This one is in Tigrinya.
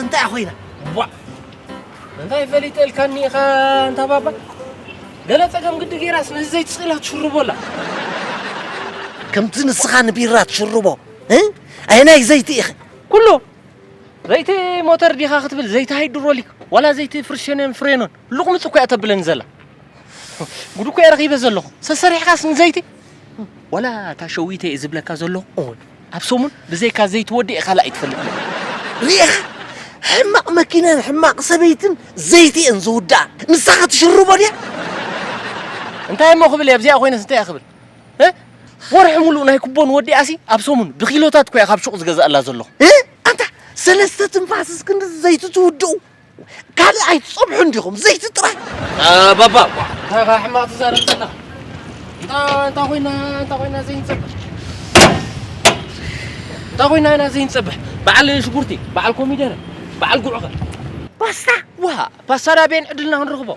እንታይ ኮይና? ዋ እንታይ ፈሊጠ ኢልካኒ ኢኻ እንታ ባባ? ገለ ጸገም ግዲ ገይራስ ነዚ ዘይትስኢላ ትሽርቦላ። ከምቲ ንስኻ ንቢራ ትሽርቦ እ? ኣየናይ ዘይቲ ኢኺ? ኩሉ ዘይቲ ሞተር ዲኻ ክትብል ዘይቲ ሃይድሮሊክ ዋላ ዘይቲ ፍርሸንን ፍሬኖን ልቕምፅ እኮ እያ ተብለኒ ዘላ። ጉድ እኮ እየ ረኺበ ዘለኹ። ሰሰሪሕካስ ንዘይቲ ዋላ እታ ሸዊተ እየ ዝብለካ ዘለኹ። እወ ኣብ ሰሙን ብዘይካ ዘይቲ ወዲ እየ ካልእ ኣይትፈልጥ። ርኢኻ ሕማቕ መኪናን ሕማቕ ሰበይትን ዘይቲ እየን ዝውድኣ። ንስኻ ትሽርቦ ድያ? እንታይ እሞ ክብል እየ ኣብዚኣ ኮይነስ እንታይ እየ ክብል? እ? ወርሒ ሙሉእ ናይ ኩቦን ወዲኣሲ ኣብ ሰሙን ብኪሎታት እኮ እየ ካብ ሹቕ ዝገዝኣላ ዘለኹ። እ? ኣንታ ሰለስተ ትንፋስ እስክንድዚ ዘይቲ ትውድኡ ካልእ ኣይትጸብሑ እንዲኹም ዘይቲ ጥራይ። ባባ እንታይ ኸዓ ሕማቕ ትዛረብ ዘለኻ? እንታ እንታ ኮይና እንታ ኮይና ዘይንጸብሕ እንታ ኮይና ኢና ዘይንጸብሕ? በዓል ሽጉርቲ፣ በዓል ኮሚደረ፣ በዓል ጉዕኸ ፓስታ ዋ ፓስታ ዳ ቤን ዕድልና ክንረኽቦ።